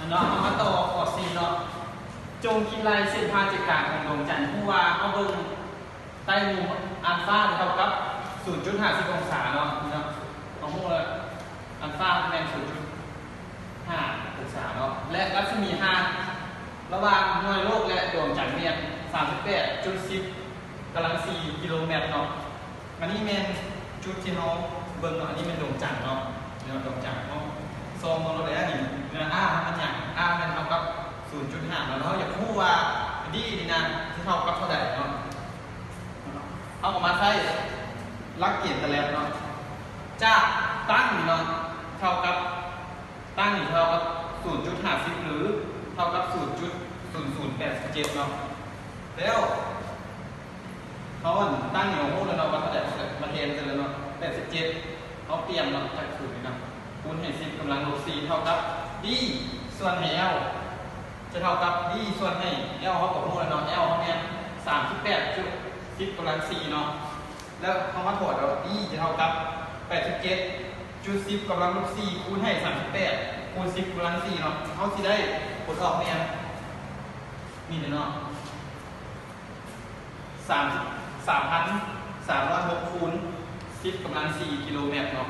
ເນາະ ເຮົາມາຕໍ່ຂໍ້ສີ່ເນາະ ຈົ່ງຄິດໄລ່ເສັ້ນຜ່າສູນກາງຂອງດວງຈັນ. ຮູ້ວ່າເຮົາເບິ່ງໃຕ້ມຸມອັນຟາເທົ່າກັບສູນຈຸດຫ້າສິບອົງສາເນາະ ເນາະ ເຮົາຮູ້ວ່າອັນຟາແມ່ນສູນຈຸດຫ້າອົງສາເນາະ ແລະ ລັດສະໝີຫ່າງລະຫວ່າງໜ່ວຍໂລກ ແລະ ດວງຈັນແມ່ນສາມສິບແປດຈຸດສິບກຳລັງສີ່ກິໂລແມັດເນາະ. ອັນນີ້ແມ່ນຈຸດທີ່ເຮົາເບິ່ງເນາະ ອັນນີ້ແມ່ນດວງຈັນເນາະ ເນາະ ດວງຈັນເຮົາສ່ອງເບິ່ງໂລດແລ້ວນີ້ ເນາະ ອາ ມັນຫຍັງ ອາ ແມ່ນເທົ່າກັບສູນຈຸດຫ້າເນາະ ແລ້ວເຮົາຢາກຮູ້ວ່າ ດີ ນີ້ນະ ຊິເທົ່າກັບເທົ່າໃດເນາະ ເຮົາກໍມາໃຊ້ຫຼັກເກນຕະແລັບເນາະ ຈາກຕັ້ງນີ້ເນາະ ເທົ່າກັບ ຕັ້ງນີ້ເທົ່າກັບສູນຈຸດຫ້າສິບ ຫຼື ເທົ່າກັບສູນຈຸດສູນສູນແປດສິບເຈັດເນາະ ແລ້ວ ເຮົາອັນຕັ້ງນີ້ເຮົາຮູ້ແລ້ວເນາະວ່າເທົ່າໃດ ມາແທນໃສ່ແລ້ວເນາະ ແປດສິບເຈັດ ເຮົາປ່ຽນເນາະ ຈາກສູນນີ້ນະ ຄູນໃຫ້ສິບກຳລັງລົບສີ່ ເທົ່າກັບ D ສ່ວນໃຫ້ L ຈະເທົ່າກັບ D ສ່ວນໃຫ້ L ເຮົາກໍຮູ້ແລ້ວເນາະ L ເຮົາແມ່ນສາມສິບແປດຈຸດສິບກຳລັງສີ່ເນາະ ແລ້ວເຮົາມາຖອດເອົາ D ຈະເທົ່າກັບແປດສິບເຈັດຈຸດສິບກຳລັງລົບສີ່ ຄູນໃຫ້ສາມສິບແປດຄູນສິບກຳລັງສີ່ເນາະ ເຮົາຊິໄດ້ຜົນອອກແມ່ນ ນີ້ເນາະ ສາມ ສາມພັນສາມຮ້ອຍຫົກຄູນສິບກຳລັງສີ່ກິໂລແມັດເນາະ